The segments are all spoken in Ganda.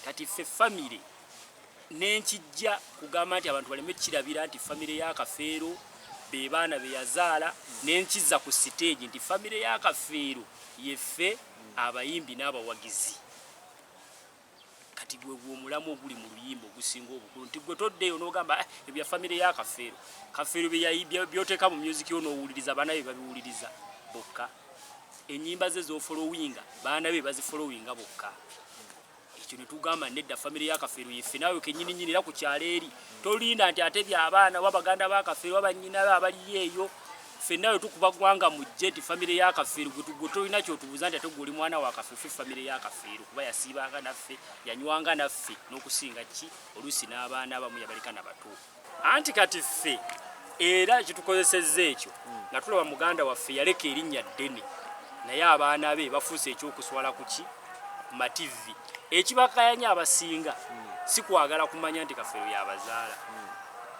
Kati ffe famire nenkijja kugamba nti abantu baleme kirabira nti famire ya Kafeero be baana be yazaala, nenkizza ku siteegi nti famire ya Kafeero yeffe abayimbi n'abawagizi. Kati gwe gw'omulamu oguli mu luyimba ogusinga obukulu nti gwe toddeeyo n'ogamba, "Ah, ebya famire ya Kafeero, Kafeero byoteeka mu music yo n'owuliriza, baana be babiwuliriza bokka, ennyimba ze z'ofollowinga baana be bazifollowinga bokka." Ekyo ne tugamba nedda, famire ya Kafeero yeffe naawe kennyini nnyini. Era ku kyalo eri tolinda nti ate byabaana oba baganda ba Kafeero oba bannyina be abaliyo eyo, ffenna we tukuba ggwanga mujje nti famire ya Kafeero. Gwe tolina kyotubuuza nti ate gwe oli mwana wa Kafeero. Ffe famire ya Kafeero, kuba yasiibanga naffe, yanywanga naffe, n'okusinga ki oluusi n'abaana abamu yabaleka na bato. Anti kati ffe era kitukozesezza ekyo nga tulaba muganda waffe yaleka erinnya ddene, naye abaana be bafuuse ekyokuswala ku ki ku mativi. Ekibakayanya abasinga si kwagala kumanya nti Kafeero yabazaala,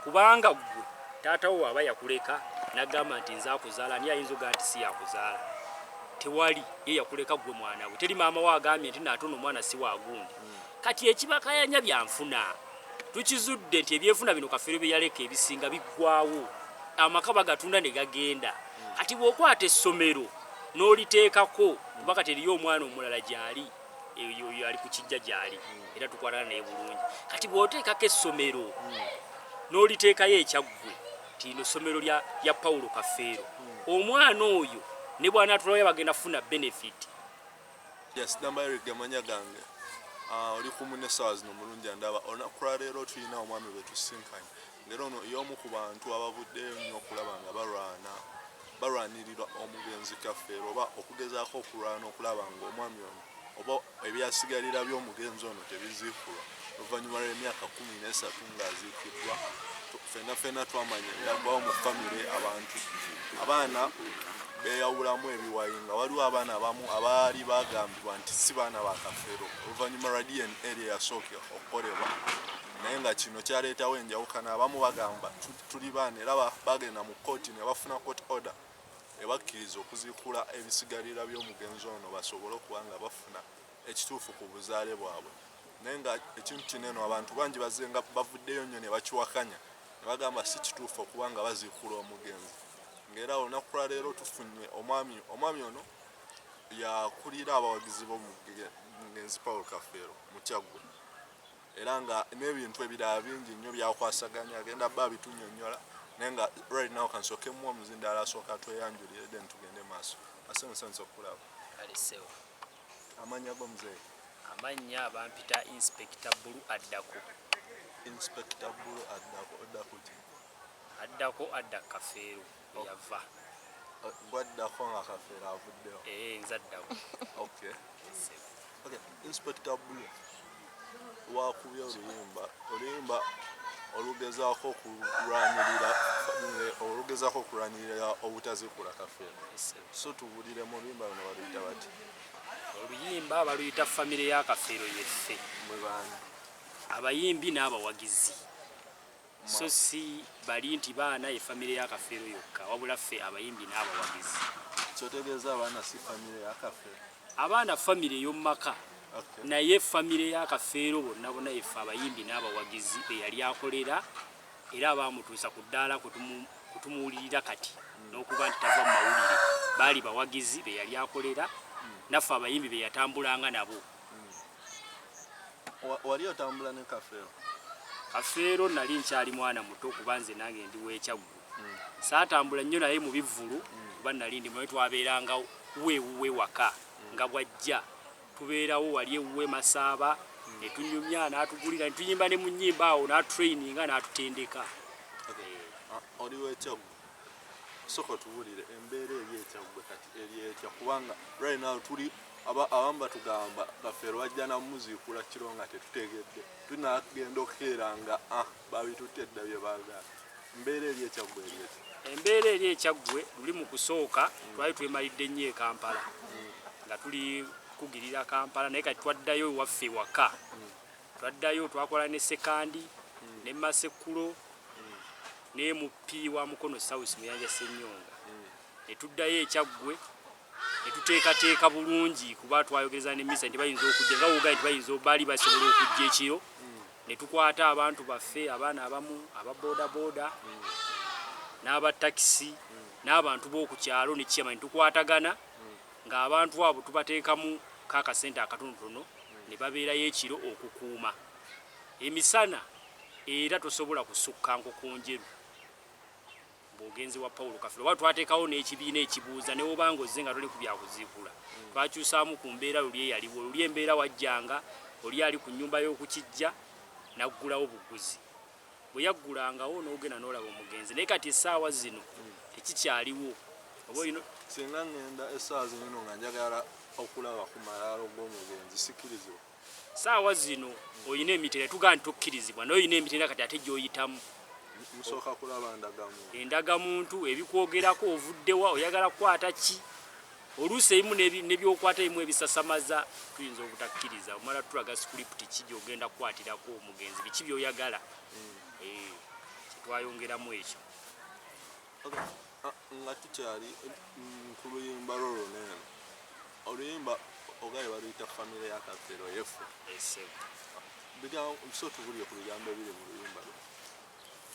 kubanga ggwe taata wo aba yakuleka n'agamba nti nze akuzaala, ani ayinza ogaa nti si yakuzaala? Tewali. Ye yakuleka ggwe mwana we, teri maama we agambye nti naate ono omwana si wagundi. Kati ekibakayanya byanfuna. Tukizudde nti ebyenfuna bino Kafeero bye yaleka ebisinga biggwawo, amaka bagatunda ne gagenda. Kati bw'okwata essomero n'oliteekako, kuba kati eriyo omwana omulala gy'ali eyo, oyo ali ku kijja gy'ali era tukwatana naye bulungi. Kati bw'oteekako essomero n'oliteekayo ekyaggwe nti lino ssomero lya Paulo Kafeero, omwana oyo ne bw'anaatulayo bagenda kufuna benefit. Yes, namba Eric gamanya gange. Oli kumu n'essaawa zino mulungi andaba. Olunaku lwa leero tulina omwami bwe tusinkanye, ng'era ono y'omu ku bantu abavuddeyo nnyo okulaba nga balwana balwanirirwa omugenzi Kafeero, oba okugezaako okulwana okulaba ng'omwami ono oba ebyasigalira by'omugenzi ono tebiziikulwa oluvannyuma lw'emyaka 13 ng'aziikiddwa. Ffenna ffenna twamanya ebyagwawo mu famire, abantu abaana beeyawulamu ebiwayi, nga waliwo abaana abamu abaali bagambibwa nti si baana ba Kafeero oluvannyuma lwa DNA lye yasooka okukolebwa, naye nga kino kyaleetawo enjawukana. Abamu bagamba tuli baana, era bagenda mu kkooti ne bafuna court order ebakkiriza okuziikula ebisigalira by'omugenzi ono basobole okuba nga bafuna ekituufu ku buzaale bwabwe. Naye nga ekintu kino eno abantu bangi bazenga bavuddeyo nnyo ne bakiwakanya ne bagamba si kituufu okuba nga baziikula omugenzi. Ng'era olunaku lwa leero tufunye omwami ono yakulira abawagizi b'omugenzi Paul Kafeero mu Kyaggwe, era nga n'ebintu ebirala bingi nnyo byakwasaganya agenda bba bitunyonnyola. Naye nga right now kansooke muwa omuzindaalo asooka tweyanjulire, then tugende maaso. Ase musanze okulaba. Kale ssebo. Amannya g'omuzeeyi? Amannya bampita Inspector Bulu Addako. Inspector Bulu Addako, oddako ki? Addako adda Kafeero yava. Gwaddako nga Kafeero avuddewo? Ee, nze addako. Okay, Inspector Bulu, wakubye oluyimba olugezaako okulwanirira obutaziikula Kafeero. So tubulire mu luyimba luno, baluyita bati? Oluyimba baluyita Famire ya Kafeero Yeffe. Mwe baani? Abayimbi n'abawagizi, so si bali nti baana ye famire ya Kafeero yokka, wabula ffe abayimbi n'abawagizi. Kyotegeeza abaana si famire ya Kafeero? Abaana famire ey'omu maka. Naye famire ya Kafeero bonna bonna yeffe abayimbi n'abawagizi be yali akolera, era abaamutuusa ku ddaala kutumuwulirira kati n'okuba nti tava mu mawulire baali bawagizi be yali akolera, naffe abayimbi be yatambulanga nabo. Wali otambula ne Kafeero? Kafeero nali nkyali mwana muto, kuba nze nange ndi w'Ekyaggu. Saatambula nnyo naye mu bivvulu, kuba nali ndi naye twabeeranga weewuwe waka, nga bwajja tubeerawo wali ewuwe Masaaba ne tunyumya, n'atugulira ne tuyimba ne mu nnyimba awo, n'atraininga n'atutendeka. Ah, oli w'Ekyaggwe, soka otuwulire embeera eri Ekyaggwe kati eri etya? Kubanga right now tuli abamu batugamba Kafeero bajja namuziikula kiro nga tetutegedde, tunagenda okukeera nga babitutte edda bye baagala. Embeera eri Ekyaggwe eri etya? Embeera eri Ekyaggwe, luli mu kusooka twali twemalidde nnyo e Kampala, nga tuli kugirira Kampala, naye kati twaddayo ewaffe waka. Twaddayo twakola ne Sekandi ne Masekulo ne MP wa Mukono South, Muyanja Senyonga, ne tuddayo Ekyaggwe. Ne tuteekateeka bulungi kuba twayogereza ne misa nti bayinza okujja nga wogaye nti bayinza baali basobola okujja ekiro. Ne tukwata abantu baffe, abaana abamu aba bodaboda n'aba takisi n'abantu b'oku kyalo ne kiyama ne tukwatagana ng'abantu abo tubateekamu kakasente akatonotono ne babeerayo ekiro okukuuma. Emisana era tosobola kusukka Nkokonjeru ng'ogenze wa Paulo Kafeero, oba twateekawo n'ekibiina ekibuuza ne wobanga ozze nga toli ku byakuziikula. Twakyusaamu ku mbeera luli eyaliwo. Luli embeera wajjanga oli ali ku nnyumba y'okukijja n'aggulawo bugguzi, bwe yaggulangawo n'ogenda n'olaba omugenzi, naye kati essaawa zino tekikyaliwo. Oba olina Singa ngenda essaawa zino nga njagala okulaba ku malaalo g'omugenzi, sikkirizibwa? Saawa zino olina emitendera, tugamba nti tokkirizibwa, naye olina emitendera kati ate gy'oyitamu. Musooka kulaba ndagamuntu. Endagamuntu ebikwogerako, ovuddewa, oyagala kukwata ki. Oluusi ebimu nebyokwata ebimu ebisasamaza tuyinza obutakkiriza. Omala tulaga script ki gy'ogenda kukwatirako omugenzi, biki by'oyagala. Kyetwayongeramu ekyo. Nga tukyali ku luyimba lwo luno eno, oluyimba ogaye baluyita Famire ya Kafeero Yeffe. So tubulire ku bigambo ebiri mu luyimba lwo.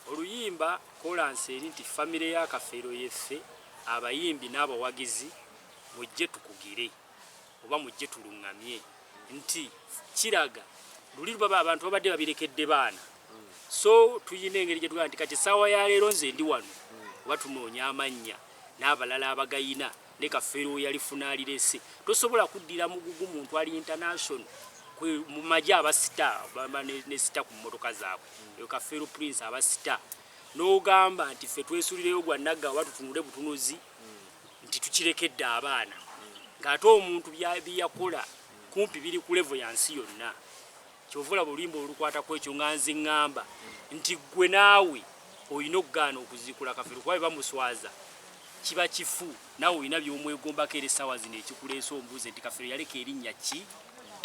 Oluyimba kolansi eri nti famire ya Kafeero yeffe, abayimbi n'abawagizi mujje tukugire oba mujje tuluŋŋamye, nti kiraga luli baba abantu babadde babirekedde baana. So tuyina engeri gye tugamba nti kati essaawa ya leero nze ndi wano, oba tunoonya amannya n'abalala abagayina ne Kafeero we yalifuna alirese. Tosobola kuddira mugugu muntu ali international mu magye aba star bamba ne star ku mmotoka zaabwe, eyo Kafeero Prince aba star, n'ogamba nti ffe twesulireyo gwa nagga oba tutunule butunuzi nti tukirekedde abaana, ng'ate omuntu bye yakola kumpi biri ku level ya nsi yonna. Kyova olaba oluyimba olukwatako ekyo nga nze ŋŋamba nti ggwe naawe olina okugaana okuziikula Kafeero, kuba bwe bamuswaza kiba kifu, naawe olina by'omwegombako. Era essaawa zino ekikuleese ombuuze nti Kafeero yaleka erinnya ki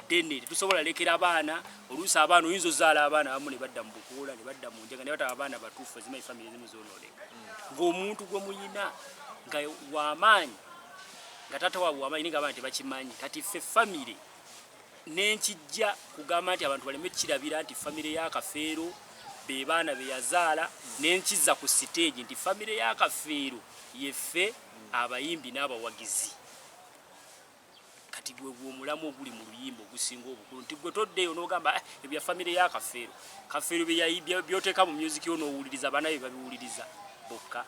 ddene, tetusobola lekera baana. Oluusi abaana oyinza ozaala abaana abamu ne badda mu bukoola, ne badda mu njaga, ne bataba abaana batuufu. Ezimanyi famire ezimu zoonooneka ng'omuntu gwe muyina nga w'amaanyi, nga taata waabwe w'amaanyi, naye nga abaana tebakimanyi. Kati ffe famire nenkijja kugamba nti abantu baleme kirabira nti famire ya Kafeero be baana be yazaala, nenkizza ku siteegi nti famire ya Kafeero yeffe, abayimbi n'abawagizi. Kati gwe omulamu oguli mu luyimba ogusinga obukulu nti gwe toddeeyo n'ogamba, "Ah, ebya famire ya Kafeero, Kafeero byoteeka mu music yo n'owuliriza, baana be babiwuliriza bokka,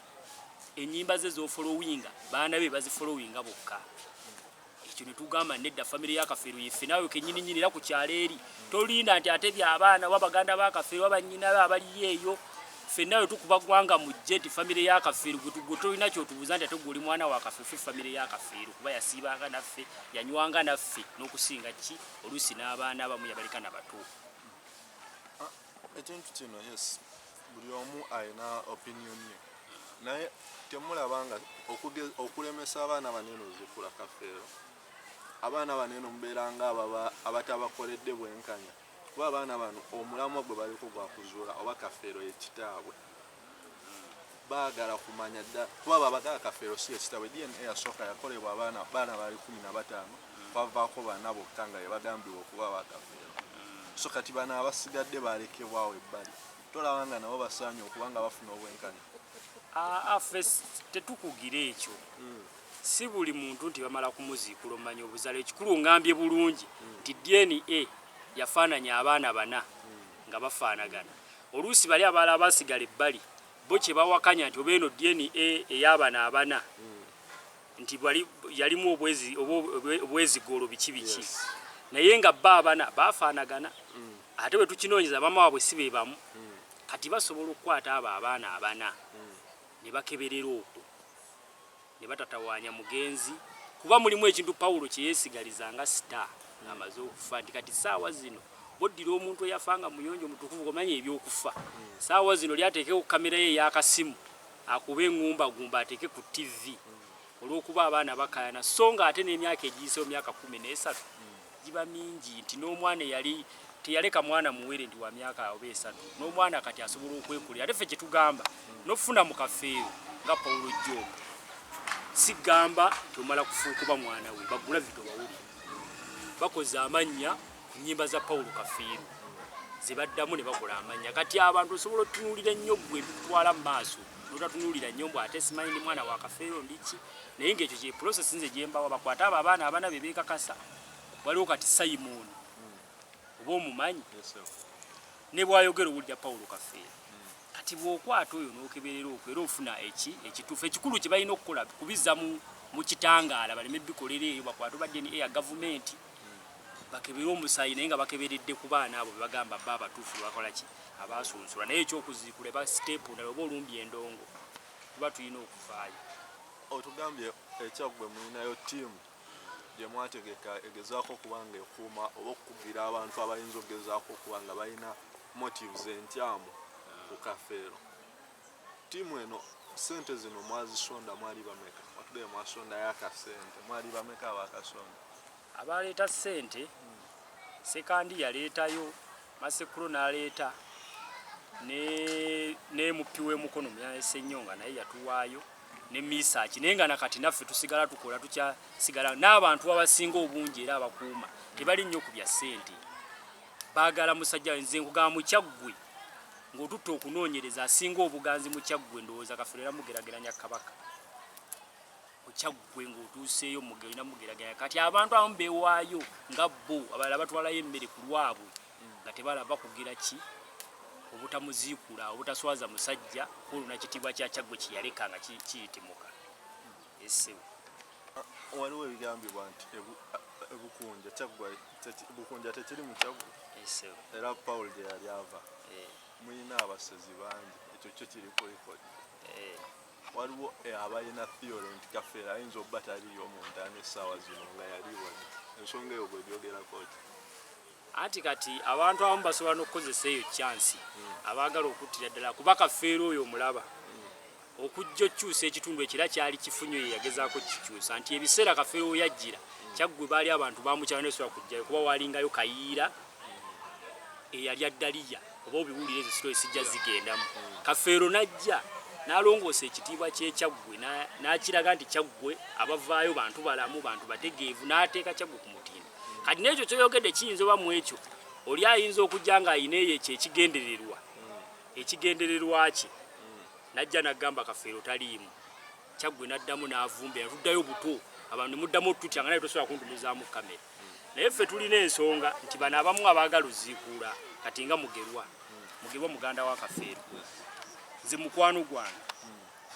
ennyimba ze z'ofollowinga baana be bazifollowinga bokka." Ekyo ne tugamba nedda, famire ya Kafeero yeffe naawe kennyini nnyini. Era ku kyalo eri tolinda nti ate byabaana oba baganda ba Kafeero oba bannyina be abaliyo eyo, ffenna we tukuba ggwanga mujje nti famire ya Kafeero. Gwe tolina kyotubuuza nti ate gwe oli mwana wa Kafeero. Ffe famire ya Kafeero, kuba yasiibanga naffe, yanywanga naffe, n'okusinga ki oluusi n'abaana abamu yabaleka na bato. Ekintu kino, yes, buli omu alina opinion ye, naye temulaba nga okulemesa abaana banene ozukula Kafeero, abaana banene mubeera nga abatabakoledde bwenkanya? Kuba abaana bano omulamwa gwe baliko gwa kuzuula oba Kafeero ye kitaabwe. Baagala kumanya dda, kuba babagala Kafeero si ekitaabwe. DNA yasooka yakolebwa abaana, baana baali 15, kwavaako bana bokka nga bebagambibwa okuba bakafeero. So kati bano abasigadde balekebwawo ebbali, tolaba nga nabo basaanye okuba nga bafuna obwenkanya? Aa, ffe tetukugira ekyo. Si buli muntu nti bamala kumuziikula omanya obuzaale. Ekikulu ngambye bulungi nti DNA yafaananya abaana bana nga bafaanagana. Oluusi bali abalala basigala ebbali, bo kye bawakanya nti oba eno DNA ey'abana abana nti bali yalimu obwezigolo biki biki, naye nga bo abana bafaanagana. Ate bwe tukinoonyeza maama waabwe si be bamu. Kati basobola okukwata abo abaana abana ne bakeberera okwo ne batatawaanya mugenzi, kuba mulimu ekintu Pawulo kye yeesigaliza nga star ng'amaze okufa, nti kati saawa zino boddira omuntu eyafa nga muyonjo mutukuvu, omanya ebyokufa, saawa zino lyateekeko kamera ye ey'akasimu akube eŋŋumbagumba ateeke ku TV olw'okuba abaana bakayana. So nga ate n'emyaka egiyisewo, myaka 13 giba mingi, nti n'omwana eyali teyaleka mwana muwere nti wa myaka oba 3, n'omwana kati asobola okwekolera. Ate ffe kyetugamba n'okufuna mu Kafeero nga Paulo Job. Sigamba nti omala kufuuka oba mwana we. Bagulavito bawulire bakoze amannya ku nnyimba za Paulo Kafeero ze baddamu ne bakola amannya. Kati abantu osobola otunuulira ennyo ggwe ebikutwala mu maaso, notatunuulira nnyo mbu ate simanyi ndi mwana wa Kafeero ndiki, naye ng'ekyo kye process nze gye mbawa. Bakwate abo abaana abana be beekakasa. Waliwo kati Simon oba omumanyi, ne bw'ayogera owulira Paulo Kafeero. Kati bw'okwata oyo n'okeberera okwo era ofuna eki ekituufu. Ekikulu kye balina okukola kubizza mu kitangaala, baleme bikolera eyo, bakwate oba DNA ya gavumenti bakebere omusaayi, naye nga bakeberedde ku baana abo bebagamba ba abatuufu bakola ki abasunsula. Naye ekyokuziikula eba step ndala, oba olumbye endongo tuba tulina okuvaayo. Otugambye ekyaggwe mulinayo ttiimu gye mwategeka egezaako okuba nga ekuuma oba okukugira abantu abayinza okugezaako okuba nga balina motives enkyamu ku Kafeero. Ttiimu eno sente zino mwazisonda mwali bameka? Watugambye mwasondayo akasente, mwali bameka abakasonda? Abaleeta ssente, Sekandi yaleetayo, Masekulo n'aleeta ne muppi w'emukono Muyaye Ssenyonga naye yatuwaayo ne Misaaki. Naye nga nakati naffe tusigala tukola, tukyasigala n'abantu abasinga obungi era abakuuma tebali nnyo ku bya ssente, baagala musajja. Nze nkugamba mukyaggwe ng'otutta okunoonyereza asinga obuganzi mukyaggwe, ndowooza Kafeero era mugerageranya kabaka. Mukyaggwe ng'otuuseeyo olina mugerageranya. Kati abantu abamu beewaayo nga bo, abalala batwalayo emmere ku lwabwe nga tebalaba kugira ki obutamuziikula, obutaswaza musajja kwoluna kitiibwa kya Kyaggwe kyeyaleka nga kiyitimuka essewo. Waliwo ebigambibwa nti ebukunja Kyaggwe Bukunja tekiri mu Kyaggwe, essewo era Paul gye yali ava. Mulina abasezi bangi, ekyo kyo kiri ku record. Waliwo abalina theory nti Kafeero ayinza okuba taliiyo mu ntaana essaawa zino nga yali wali. Ensonga eyo bwegyogerako ki? Anti kati abantu abamu basobola n'okukozesa eyo chance abaagala okuttira ddala, kuba Kafeero oyo omulaba okujja okukyusa ekitundu ekira kyali kifunyo, ye yagezaako kikyusa nti ebiseera Kafeero we yajjira Kyaggwe baali abantu bamukyala nesobola kujjayo kuba walingayo Kayiira eyali addaliya oba obiwulira ezo story sijja zigendamu. Kafeero najja n'alongoosa ekitiibwa ky'ekyaggwe n'akiraga nti Kyaggwe abavaayo bantu balamu, bantu bategeevu, n'ateeka Kyaggwe ku mutindo. Kati n'ekyo kyoyogedde kiyinza oba mu ekyo oli ayinza okujja ng'ayina eyo ekyo ekigendererwa kye, najja n'agamba Kafeero taliimu Kyaggwe, n'addamu n'avumba natuddayo buto, abantu ne muddamu otutya nga naye tosobola kuntunuzaamu kamera. Naye ffe tulina ensonga nti bano abamu abaagala oziikuula kati nga Mugerwa, Mugerwa muganda wa Kafeero, nze mukwano gwange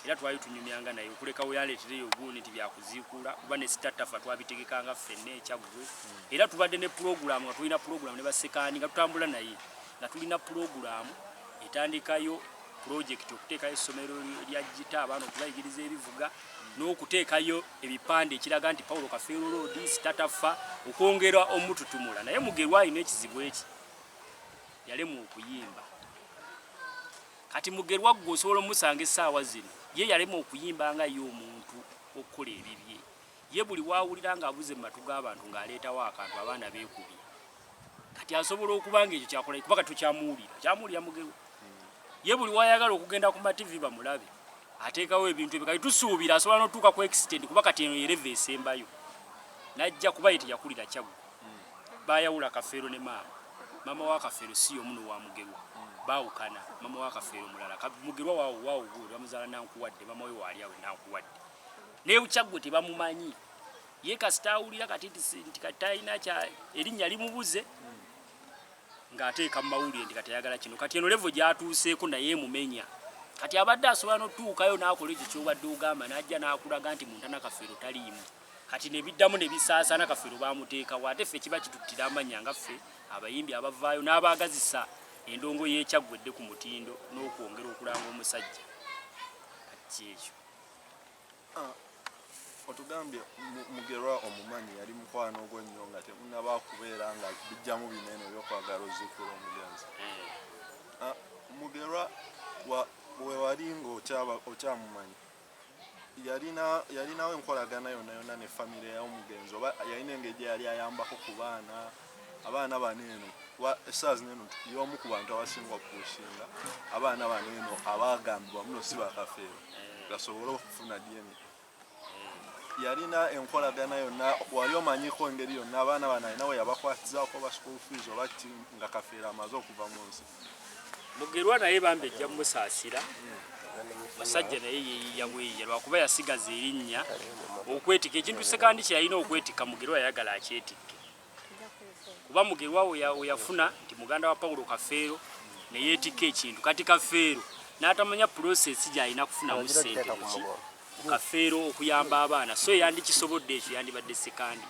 era twali tunyumyanga naye okulekawo yaleetereyo ogundi nti byakuziikuula kuba ne sitatafa twabitegekanga ffenna ekyaggwe. Era tubadde ne pulogulaamu nga tulina pulogulaamu ne basekaani nga tutambula naye nga tulina pulogulaamu etandikayo pulojekiti okuteekayo essomero lya gita, abaana okubayigiriza ebivuga n'okuteekayo ebipande ekiraga nti Paulo Kafeero Road sitatafa, okwongera omututumula. Naye Mugerwa alina ekizibu eki yalemwa okuyimba. Kati Mugerwa ggwe osobola omusanga essaawa zino ye yalemwa okuyimba nga ye omuntu okukola ebibye. Ye buli waawulira ng'abuze mu matu g'abantu ng'aleetawo akantu abaana beekubye. Kati asobola okuba nga ekyo kyakola kuba kati tokyamuwulira, kyamuwulira Mugerwa. Ye buli wayagala okugenda ku mativi bamulabe ateekawo ebintu ebyo. Kati tusuubira asobola n'otuuka ku extent kuba kati eno yereva esembayo najja kuba ye teyakulira Kyaggwe. Bayawula Kafeero ne maama. Maama wa Kafeero si y'omu n'owa Mugerwa, baawukana. Maama wa Kafeero mulala. Mugerwa waawo waawo gundi bamuzaala Nankuwadde, maama we waali awo Nankuwadde. Naye Kyaggwe tebamumanyi. Ye kasita awulira kati nti kati talina kya erinnya limubuze ng'ateeka mu mawulire nti kati ayagala kino. Kati eno level gy'atuuseeko naye emumenya. Kati abadde asobola n'otuukayo n'akola ekyo ky'obadde ogamba, n'ajja n'akulaga nti muntana Kafeero taliimu. Kati ne biddamu ne bisaasaana Kafeero baamuteekawo, ate ffe kiba kituttira amannya nga ffe abayimbi abavaayo n'abaagazisa endongo y'ekyaggwe edde ku mutindo n'okwongera okulanga omusajja. Kati kyekyo. Otugambye Mugerwa omumanyi, yali mukwano gwo nnyo nga temunaba kubeera nga bijjamu binene ebyokwagala ozuukula omugenzi. Mugerwa we wali ng'okyamumanyi yalinawo enkolagana yonna yonna ne famire y'omugenzi, oba yalina engeri gye yali ayambako ku baana abaana bano eno? Essaawa zino eno y'omu ku bantu abasinga okupushinga abaana bano eno abagambibwa muno si bakafeero basobole okufuna DNA. Yalina enkolagana yonna, wali omanyiko engeri yonna abaana bano alina we yabakwatizaako oba school fees oba ki nga Kafeero amaze okuva mu nsi? Mugerwa naye bambi ejja mumusaasira, musajja naye yeeyiya bweyiya lwakuba yasigaza erinnya okwetika ekintu Sekandi kye yalina okwetika. Mugerwa yayagala akyetikke kuba Mugerwa we yafuna nti muganda wa Paulo Kafeero ne yeetikka ekintu. Kati Kafeero n'atamanya process gy'alina kufunamu ssente muki Kafeero okuyamba abaana, so yandikisobodde ekyo yandibadde Sekandi.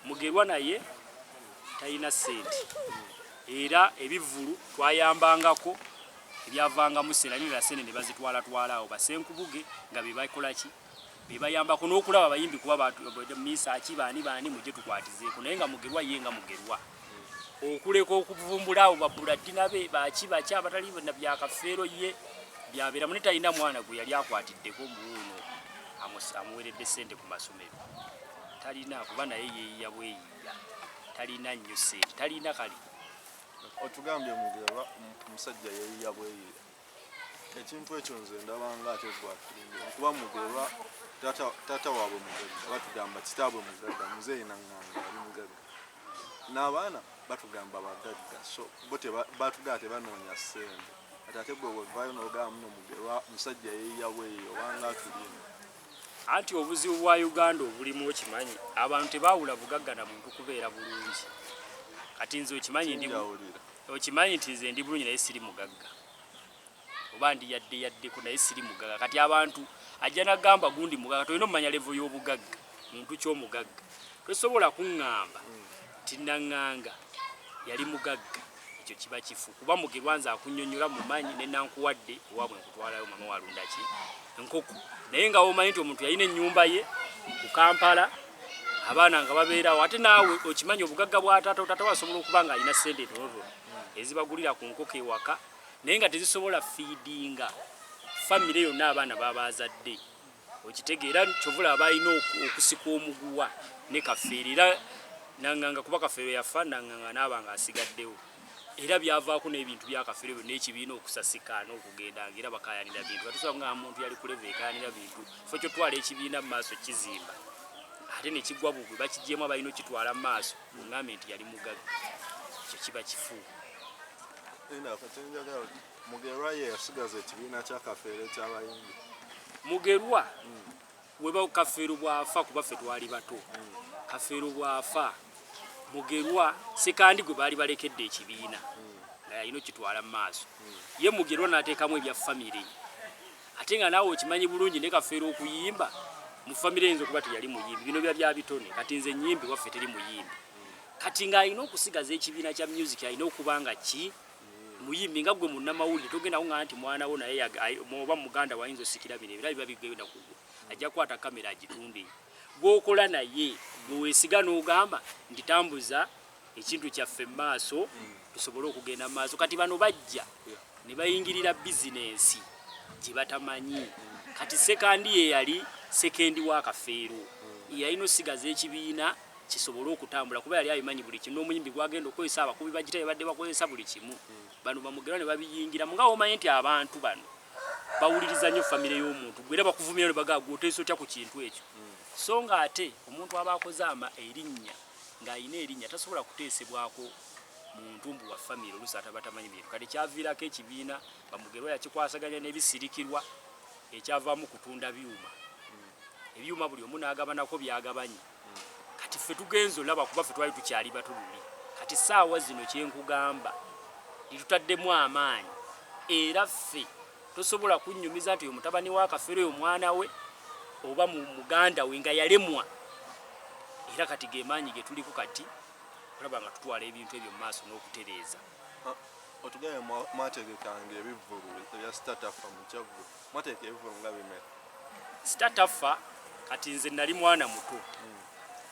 Mugerwa naye talina ssente, era ebivvulu twayambangako ebyavangamu ssente naye era ssente ne bazitwalatwala awo basenkubuge nga be bakola ki, be bayambako n'okulaba abayimbi kuba misaaki baani baani mujje tukwatizeeko. Naye nga Mugerwa ye nga Mugerwa okuleka okuvumbula abo babuladdina be baki baki abatali na bya Kafeero ye byabeera mune talina mwana gwe yali akwatiddeko mbuuno amuweredde ssente ku masomero talina, kuba naye yeeyiya bweyiya, talina nnyo ssente, talina kale. Otugambye Mugerwa omusajja yeeyiya bweyiya, ekintu ekyo nze ndabanga ate gwatulimbira kuba Mugerwa taata waabwe mugagga, batugamba kitaabwe mugagga, muzeeyi Naŋŋanga ali mugagga, n'abaana batugamba bagagga, so bo batugamba tebanoonya ssente. Ate ate gwe wevaayo n'ogamba muno Mugerwa musajja yeeyiya bweyiya, obanga atulimba. Anti obuzibu bwa Uganda obulimu okimanyi, abantu tebaawula bugagga na muntu kubeera bulungi. Kati nze okimanyi ndi okimanyi nti nze ndi bulungi naye siri mugagga, oba ndi yadde yaddeko naye siri mugagga. Kati abantu ajja nagamba gundi mugagga, tolina omumanya level y'obugagga, muntu ky'omugagga. Tosobola kuŋŋamba nti Naŋŋanga yali mugagga, ekyo kiba kifu, kuba Mugerwa nze akunnyonnyola mumanyi ne nankuwadde ewaabwe nkutwalayo mama walunda ki enkoko, naye nga womanyi nti omuntu yalina ennyumba ye ku Kampala, abaana nga babeerawo. Ate naawe okimanyi obugagga bwa taata, taata we asobola okuba nga alina ssente entonotono ezibagulira ku nkoko ewaka, naye nga tezisobola feedinga famire yonna abaana babazadde. Okitegeera kyovula balina okusika omuguwa ne Kafeero era Naŋŋanga, kuba Kafeero yafa Naŋŋanga n'aba nga asigaddewo, era byavaako n'ebintu bya Kafeero byonna ekibiina okusasika n'okugenda nga era bakayanira bintu. Katusobola nga muntu yali kuleva ekayanira bintu ffe kyotwala ekibiina mu maaso kizimba ate nekigwa bugwe bakigyemu abalina okitwala mu maaso, oŋŋambe nti yali mugagga, ekyo kiba kifu. Mugerwa ye yasigaza ekibiina kya Kafeero ekyabayimbi. Mugerwa weba Kafeero bw'afa, kuba ffe twali bato, Kafeero bw'afa Mugerwa Sekandi gwe baali balekedde ekibiina nga yalina okitwala mu maaso, ye Mugerwa n'ateekamu ebya famire. Ate nga naawe okimanyi bulungi ne Kafeero okuyimba mu famire eyinza okuba teyali muyimbi, bino bya byabitone. Kati nze nyimbi waffe teri muyimbi, kati ng'alina okusigaza ekibiina kya music alina okuba nga ki muyimbi. Nga gwe munnamawulire togenda kuŋŋamba nti mwana wo naye oba muganda wayinza osikira bino ebira biba bigenda kugwa, ajja kukwata kamera agitunde. Gwokola naye gwe weesiga n'ogamba nti tambuza ekintu kyaffe mu maaso tusobole okugenda mu maaso. Kati bano bajja ne bayingirira bizinensi gye batamanyi. Kati Sekandi ye yali sekendi wa Kafeero, yalina osigaza ekibiina kisobole okutambula kuba yali abimanyi buli kimu, n'omuyimbi gwagenda okukozesa, abakubi bagita babadde bakozesa buli kimu. Bano bamugerwa ne babiyingiramu nga womanyi nti abantu bano bawuliriza nnyo famire y'omuntu gwe, era bakuvumira ne bagaa gwe oteesa otya ku kintu ekyo. So nga ate omuntu aba akoze ama erinnya ng'alina erinnya tasobola kuteesebwako muntu mbu wa famire, oluusi ataba tamanyi bintu. Kati kyaviirako ekibiina bamugerwa yakikwasaganya n'ebisirikirwa, ekyavaamu kutunda byuma, ebyuma buli omu n'agabanako byagabanye. Kati ffe tugenze olaba kuba ffe twali tukyali bato luli. Kati saawa zino kyenkugamba litutaddemu amaanyi, era ffe tosobola kunnyumiza nti oyo mutabani wa Kafeero, oyo mwana we oba mu muganda we nga yalemwa. Era kati ge maanyi ge tuliko kati olaba nga tutwala ebintu ebyo mu maaso n'okutereeza. Otugambye mwategekanga ebivvulu ebya Statafa mu Kyaggwe, mwategeka ebivvulu nga bimeka? Statafa kati nze nali mwana muto.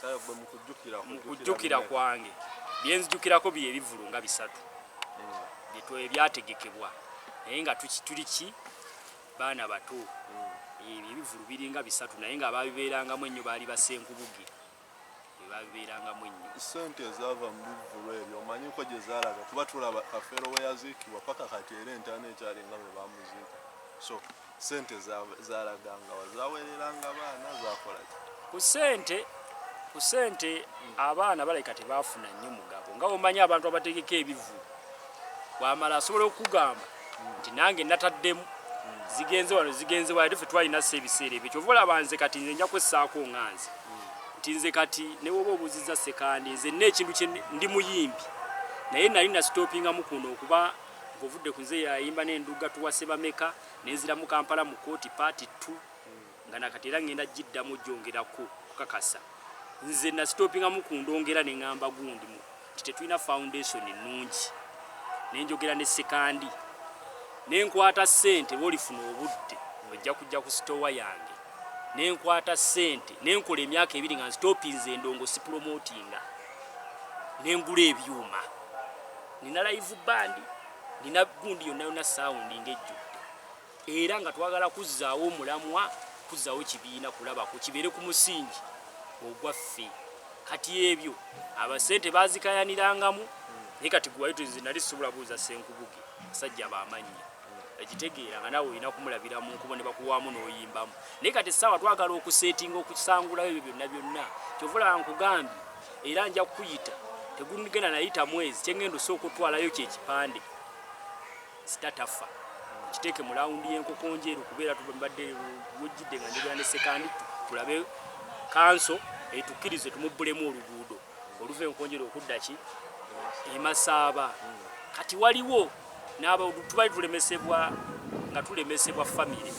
Kale gwe mukujjukira mu kujjukira kwange byenzijukirako bye ebivvulu nga bisatu ebyategekebwa, naye nga tuli ki baana bato. Ebyo ebivvulu biringa bisatu, naye nga ababibeerangamu ennyo baali basenkubuge, bebabibeerangamu ennyo. Ssente ezaava mu bivvulu ebyo omanyiko gye zaalaga? Kuba tulaba Kafeero we yaziikibwa paka kati era entaana ekyalinga bwe bamuziika, so ssente zaalaganga wa? Zaweereranga baana? Zakola ki? Ku ssente abaana balabika tebaafuna nnyo mugabo, nga omanyi abantu abategeka ebivvulu, bwamala asobola okugamba nti nange nataddemu, zigenze wano, zigenze wano, ate ffe twalina ssa ebiseera ebyo. Kyova olaba nze kati nze nja kwessaako nga nze nti nze kati ne woba obuuzizza Sekandi, nze nina ekintu kye ndi muyimbi, naye nali nasitopingamu kuno okuba ng'ovudde ku nze yayimba n'enduga tuwase bameka, nenziramu Kampala mu kooti part 2, nga nakati era ngenda giddamu gyongerako kukakasa. Nze nasitopingamu ku ndongera ne ŋŋamba gundi nti tetulina foundation nnungi, nenjogera ne Sekandi nenkwata ssente, boolifuna obudde ojja kujja ku sitowa yange, nenkwata ssente nenkola emyaka 2 nga nsitopinze endongo, sipromotinga, nengula ebyuma, nina live band, nina gundi yonna yonna, sound ng'ejjudde, era nga twagala kuzzaawo omulamwa, kuzzaawo kibiina, kulabako kibeere ku musingi ogwaffe. Kati ebyo abasente bazikayanirangamu, naye kati gwe nze nali sobola buuza Senkubuge, basajja bamannya ekitegeera nga naawe olina kumulabira mu nkubo ne bakuwaamu n'oyimbamu. Naye kati essaawa twagala okuseetinga, okusangulayo ebyo byonna byonna. Kyova olaba nkugambye era nja kukuyita, tegugenda nayita mwezi, kyengenda osooka otwalayo kyekipande sitatafa kiteeke mu lawundi y'enkoko njeru, kubeera tubadde wojjidde nga njogera ne Sekandi, tulabe kanso etukkirize tumubbulemu oluguudo oluva Enkonjeru okudda ki Emasaaba. Kati waliwo n'aba tubali tulemesebwa, nga tulemesebwa famire.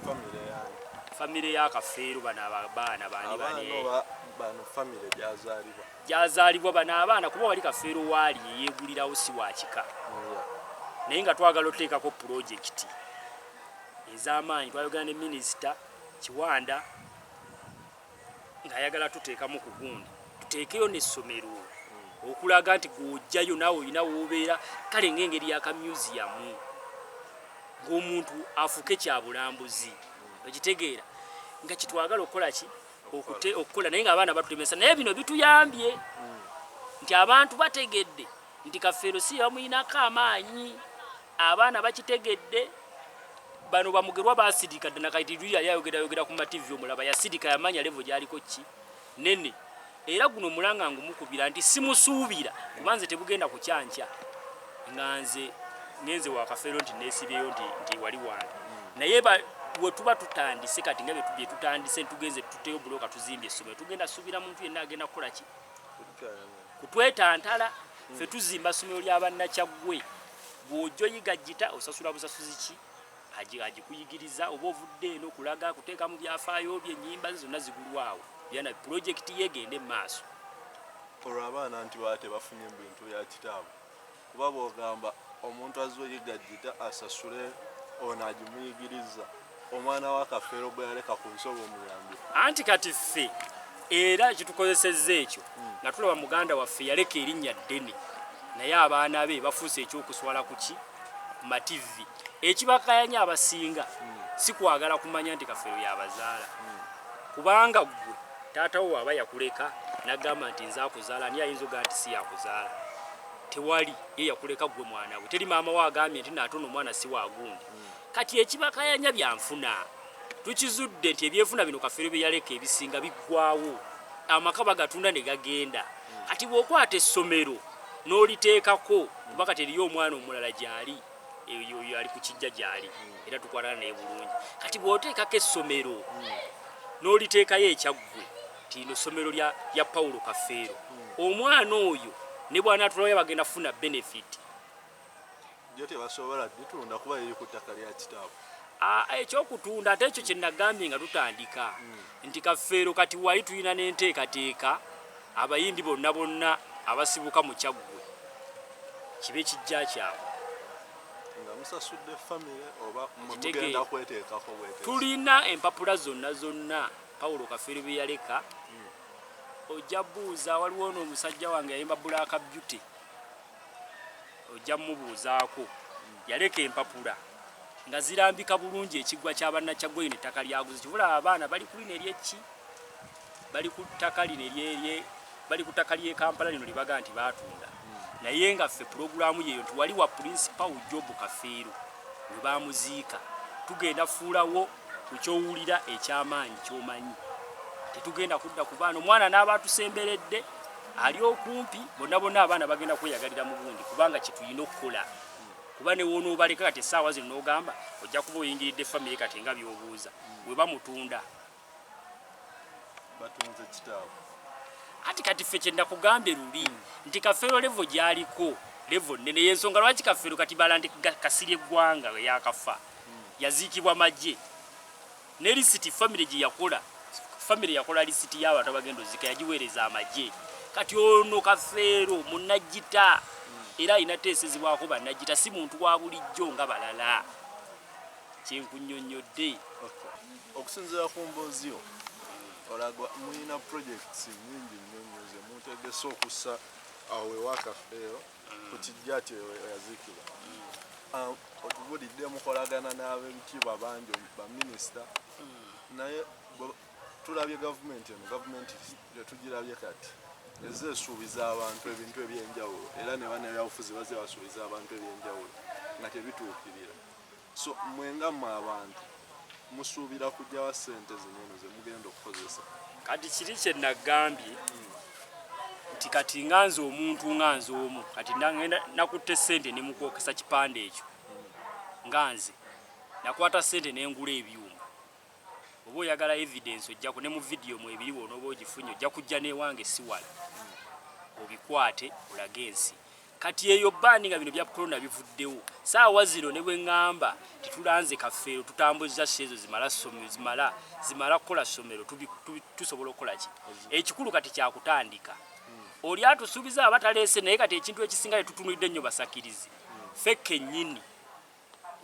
Famire yange? Famire ya Kafeero, bano abaana bani? Abaana? Bani? Oba bano famire gyazaalibwa? Gyazaalibwa bano abaana, kuba wali Kafeero waali yeyeegulirawo, si wa kika, naye nga twagala oteekako pulojekiti ez'amaanyi. Twayogera ne Minisita Kiwanda ng'ayagala tuteekamu ku gundi, tuteekeyo n'essomero okulaga nti gw'ojjayo naawe olina w'obeera, kale ng'engeri ya kamuseum, ng'omuntu afuuke kyabulambuzi, okitegeera, nga kitwagala okukola ki, okukola, naye ng'abaana batulemesa. Naye bino bituyambye nti abantu bategedde nti Kafeero si bamuyinako amaanyi, abaana bakitegedde. Bano bamugerwa basirika dda, nakati luli yali ayogera ayogera ku mativi, omulaba yasirika, yamanya level gyaliko ki nene. Era guno mulanga ngumukubira nti simusuubira, kuba nze tebugenda kukyankya nga nze ngenze wa Kafeero nti nesibyeyo nti wali wange. Naye we tuba tutandise kati nga bye tutandise, tugenze tuteyo buloka, tuzimbye essomero, tugenda suubira muntu yenna agenda kukola ki, kutwetantala. Ffe tuzimba ssomero ly'abannakyaggwe, bw'ojja oyiga gita osasula busasuzi ki agikuyigiriza, oba ovudde eno kulaga kuteeka mu byafaayo bye, ennyimba ze zonna zigulwawo, byana pulojekiti ye egende mu maaso. Olwo abaana nti baba tebafunye mu bintu bya kitaabwe, kuba bw'ogamba omuntu azze oyiga gita asasule ono agimuyigiriza, omwana wa Kafeero bwe yaleka ku nsi oba omuyambye? Anti kati ffe era kitukozesezza ekyo nga tulaba muganda waffe yaleka erinnya ddene, naye abaana be bafuuse ekyokuswala ku ki, ku mativi. Ekibakayanya abasinga si kwagala kumanya nti Kafeero yabazaala, kubanga ggwe taata wo aba yakuleka nagamba nti nze akuzaala, ani ayinza ogaa nti si yakuzaala? Tewali. Ye yakuleka gwe mwana we, teri maama we agambye nti naate ono omwana si wagundi. Kati ekibakayanya byanfuna, tukizudde nti ebyenfuna bino Kafeero bye yaleka ebisinga biggwawo, amaka bagatunda ne gagenda. Kati bw'okwata essomero n'oliteekako, kuba kati eriyo omwana omulala gyali, oyo ali ku kijja gyali, era tukwatana naye bulungi. Kati bw'oteekako essomero n'oliteekayo ekyaggwe nti lino ssomero lya Paulo Kafeero, omwana oyo ne bw'anaatulayo bagenda kufuna benefit. Lyo tebasobola ditunda kuba liri ku ttaka lya kitaabwe. Ekyokutunda ate ekyo kye nagambye nga tutandika nti Kafeero kati wali tulina n'enteekateeka, abayimbi bonna bonna abasibuka mu Kyaggwe kibe kijja kyabwe. Nga musasudde famire oba mwe Kitegeera. mugenda kweteekako bweteesi? Tulina empapula zonna zonna Pawulo Kafeero bye yaleka. Ojja buuza, waliwo ono omusajja wange yayimba Black Beauty, ojja mumubuuzaako, yaleka empapula nga zirambika bulungi ekiggwa ky'abannakyaggwe lino ettaka lyaguze. Kibula abaana bali ku lino eryeki, bali ku ttaka lino eryerye, bali ku ttaka ly'e Kampala lino lyebaga nti baatunda, naye nga ffe pulogulaamu yeeyo nti wali wa Principal Job Kafeero we bamuziika, tugenda fuulawo ku kyowulira ekyamaanyi kyomanyi. Tetugenda kudda ku baana. Omwana n'aba atusemberedde ali okumpi, bonna bonna abaana bagenda kweyagalira mu bundi, kubanga kyetulina okukola. Kuba ne wonoobaleka kati essaawa zino n'ogamba ojja kuba oyingiridde famire. Kati nga by'obuuza, we bamutunda, Batunze kitaabwe. Ati kati ffe kye nakugambye luli nti Kafeero level gy'aliko level nnene. Yensonga lwaki Kafeero kati bala nti Kasirye eggwanga yakafa, yaziikibwa magye ne lisiti famire gye yakola. Famire yakola lisiti y'abantu abagenda ozika, yagiweereza amagye. Kati ono Kafeero munnagita, era alina teesezebwako bannagita, si muntu wa bulijjo nga balala. Kyenkunnyonnyodde. Okusinziira ku mboozi yo, olagwa mulina projects nyingi nnyo nnyo ze mutegese okussa awo ewa Kafeero ku kijja kye yaziikibwa. Otubulidde mukolagana n'ab'ebitiibwa bangi, baminisita, naye tulabye gavumenti eno, gavumenti gyetugirabye kati, ezze esuubiza abantu ebintu ebyenjawulo, era ne bannabyabufuzi bazze basuubiza abantu ebyenjawulo nga tebituukirira. So mwenga mmwe abantu musuubira kujjawa ssente zino eno ze mugenda okukozesa? Kati kiri kye nagambye nti kati nga nze omuntu, nga nze omu, kati nagenda nakutte ssente ne mukwokesa kipande ekyo. Nga nze nakwata ssente nengula ebyuma. Oba oyagala evidence, ojjako ne mu vidiyo mwebiriwo, onooba ogifunye, ojja kujja n'ewange siwala obikwate olage ensi. Kati eyo bandi nga bino bya corona bivuddewo, saawa zino ne bwe ŋŋamba titulanze Kafeero, tutambuza ezo zimala somero, zimala kukola ssomero, tusobola okukola ki ekikulu kati kyakutandika. Oli atusuubiza aba taleese, naye kati ekintu ekisinga tetutunulidde nnyo basakirizi, ffe kennyini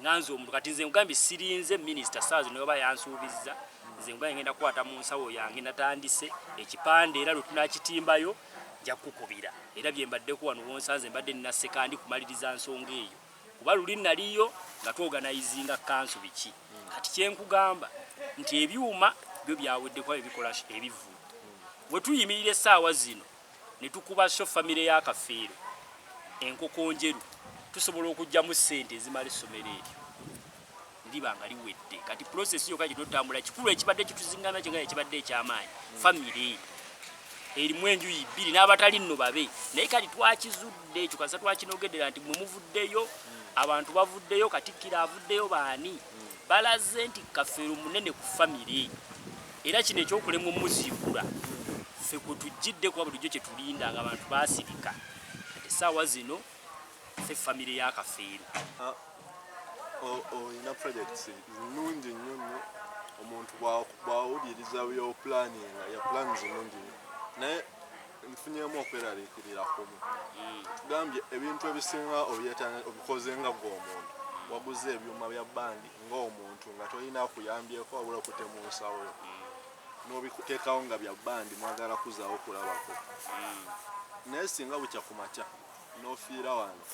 nga nze omuntu. Kati nze nkugambye sirinze minisita, saawa zino oba yansuubizza, nze nkugambye ngenda kukwata mu nsawo yange. Natandise ekipande, era lwe tunakitimbayo nja kukukubira. Era bye mbaddeko wano wonsanze, mbadde nina Sekandi kumaliriza nsonga eyo, kuba luli naliyo nga tuorganizinga kanso biki. Kati kyenkugamba nti ebyuma byo byawedde, kuba ebikola ebivvulu. We tuyimirira essaawa zino ne tukuba show famire ya Kafeero enkoko njeru, tusobola okuggyamu ssente ezimala essomero eryo liba nga liwedde. Kati process yokka kinotambula. Kikulu ekibadde kituzingamya kyenga ekibadde ekyamaanyi, famire erimu enjuyi bbiri n'abatali nno babe, naye kati twakizudde ekyo kasa twakinogeddera nti mwe muvuddeyo, abantu bavuddeyo, katikkiro avuddeyo, baani balaze nti Kafeero munene ku famire. Era kino ekyokulemwa omuziikula ffe kwe tujjidde, kuba bulijjo kye tulinda nga abantu baasirika. Kati essaawa zino ffe famire ya Kafeero. Olina projects nnungi nnyo nnyo. Omuntu bw'awuliriza by'oplanninga ya plans nnungi nnyo, naye nfunyemu okweraliikirira kumu. Tugambye ebintu ebisinga obikoze nga gwe omuntu, waguze ebyuma bya bandi ng'omuntu nga tolina kuyambyeko, wabula okutte mu nsawo yo n'obiteekawo nga bya bandi, mwagala kuzaawo kulabako. Naye singa bukya ku makya n'ofiira wano,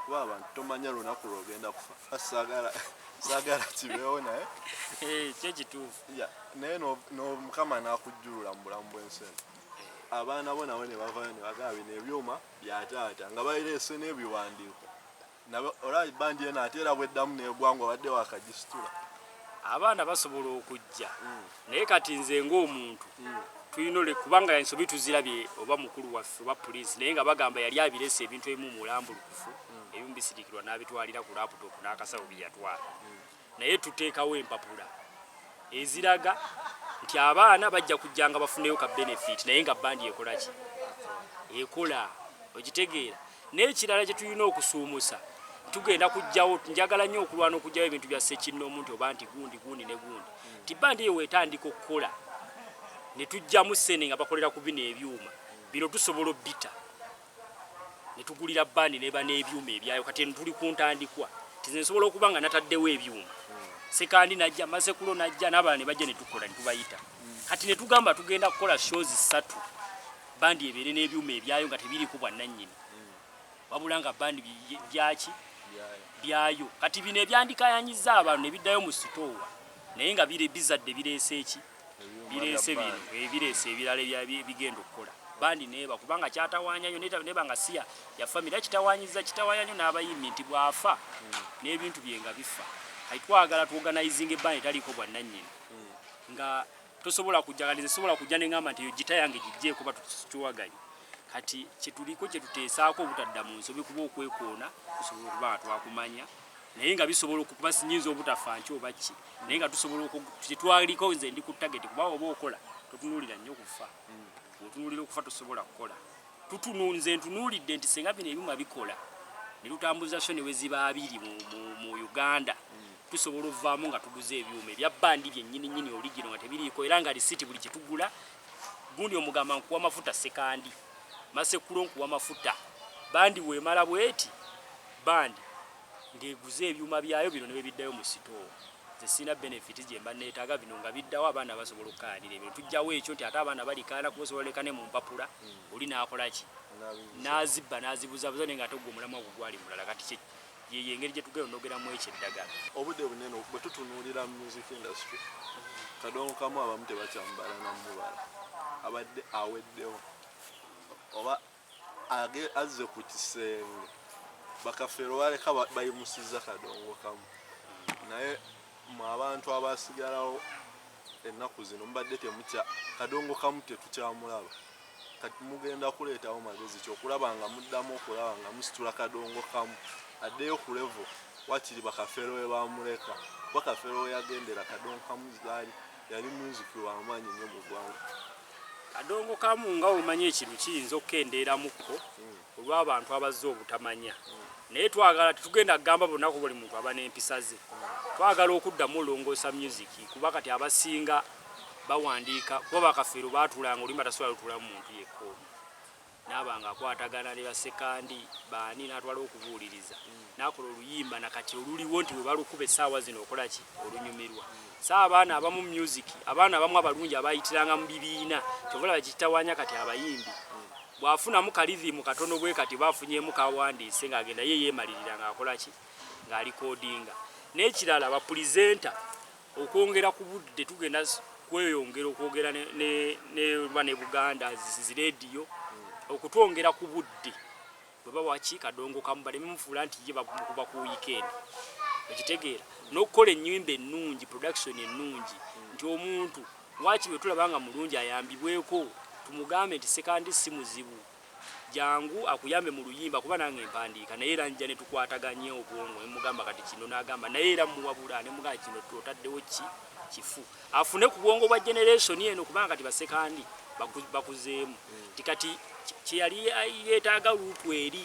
kuba abantu tomanya lunaku lwogenda kufa, saagala kibeewo, naye Kyo kituufu. Naye Mukama n'akujjulula mu bulamu bw'ensi eno, abaana bo nabo ne bavayo ne bagamba bino ebyuma bya taata, nga babireese n'ebiwandiiko. Olaba bandi eno ate era bweddamu n'egwanga obadde wakagisitula. Abaana basobola okujja, naye kati nze ng'omuntu tulina ole kubanga ensobi tuzirabye, oba mukulu waffe oba puliisi, naye nga bagamba yali abirese ebintu ebimu mulambulukufu, ebimu bisirikirwa n'abitwalira ku laptop n'akasawo bye yatwala. Naye tuteekawo empapula eziraga nti abaana bajja kujja nga bafuneyo ka benefit, naye nga bandi ekola ki? Ekola, okitegeera? N'ekirala kye tulina okusuumusa, tugenda kujjawo, njagala nnyo okulwana okugjawo ebintu bya ssekinnoomu nti oba nti gundi gundi ne gundi, nti bandi eyo weetandika okukola ne tujjamu ssente nga bakolera ku bino ebyuma bino, tusobola obbita ne tugulira bandi neba n'ebyuma ebyayo. Kati eno tuli ku ntandikwa, nti nze nsobola okuba nga nataddewo ebyuma, Sekandi najja, Masekulo najja, n'abalala ne bajja ne tukola ne tubayita. Kati ne tugamba tugenda kukola shows ssatu, bandi ebeere n'ebyuma ebyayo nga tebiriiko bwannannyini, wabula nga bandi byaki byayo. Kati bino ebyandikayanyiza abantu ne biddayo mu sitoowa, naye nga bizadde bireese eki? Bireese bino, bireese ebirala ebigenda okukola bandi neeba, kubanga kyatawaanya nnyo neba nga siya ya famire, kitawanyiza, kitawanya nnyo n'abayimbi nti bw'afa n'ebintu bye nga bifa. Kati twagala tuorganizinga ebbandi etaliiko bwannannyini nga Tosobola kujja kati nze sobola kujja ne ŋŋamba nti eyo gita yange giggyeko oba tukiwaganye. Kati kyetuliko kyetuteesaako obutadda mu nsobi kuba okwekoona tusobola okuba nga twakumanya naye nga bisobola okukuba sinyinza obutafa nkya oba ki naye nga tusobola kyetwaliko nze ndi ku target kuba oba okola totunuulira nnyo kufa otunuulira okufa tosobola kukola tutunu nze ntunuulidde nti senga bino ebyuma bikola ne tutambuza sho ne weziba abiri mu Uganda tusobola ovaamu nga tuguze ebyuma ebya bandi byennyini nnyini oligino nga tebiriiko era nga risiti buli kyetugula gundi omugamba nkuwa mafuta sekandi masekulo nkuwa mafuta bandi wemala bweti bandi ng'eguze ebyuma byayo bino ne bwebiddayo mu sitoowa nze sirina benefit gye mba neetaaga bino nga biddawo abaana basobola okukaanira ebyo tujjawo ekyo nti ate abaana balikaana kuba osobola oleka ne mu mpapula oli n'akola ki n'azibba n'azibuzabuza naye nga ate gwe omulamwa gwo gwali mulala kati yeyo engeri gye tugenda onogeramu ekyo eddagala. Obudde bunene bwe tutunuulira mu music industry Kadongo kamu abamu tebakyamubala na mubala abadde aweddewo oba azze ku kisenge bakafeero baleka bayimusizza Kadongo kamu naye mwe abantu abasigalawo ennaku zino mubadde temukya Kadongo kamu tetukyamulaba kati mugenda kuleetawo magezi ki okulaba nga muddamu okulaba nga musitula Kadongo kamu addeyo ku level wakiri bakafeero we bamuleka kuba Kafeero we yagendera Kadongo kamu zaali yali music w'amaanyi nnyo mu ggwanga. Kadongo kamu nga omanyi ekintu kiyinza okukendeeramukko olw'abantu abazze obutamanya naye twagala tetugenda kugamba bonna ku buli muntu aba n'empisa ze twagala okuddamu olongoosa music kuba kati abasinga bawandiika kuba bakafeero baatulanga oluyimba tasobola lutulamu muntu yekka omu naaba nga akwatagana ne basekandi baani n'atwala okubuuliriza n'akola oluyimba nakati oluliwo nti bwe balukuba essaawa zino okola ki olunyumirwa saa abaana abamu music abaana abamu abalungi abayitiranga mu bibiina kyova olaba kikitawanya kati abayimbi bw'afunamu kalidhimu katono bwe kati baafunyemu kawandiise ng'agenda ye yeemalirira ng'akola ki ng'alikodinga n'ekirala bapulizenta okwongera ku budde tugenda kweyongera okwogera ne ne Buganda zirediyo okutwongera ku budde bwe bawa ki Kadongo kamu baleme mufuula nti ye bamukuba ku weekend okitegeera n'okukola ennyimba ennungi production ennungi nti omuntu waaki bwe tulaba nga mulungi ayambibweko tumugambe nti sekandi si muzibu jangu akuyambe mu luyimba kuba nange mpandiika naye era nja ne tukwataganye obwongo ne mugamba kati kino n'agamba naye era muwabula ne mugamba kino otaddewo ki kifu afune ku bwongo bwa generation eno kubanga kati basekandi bakuzeemu nti kati kyeyali yeetaaga luutu eri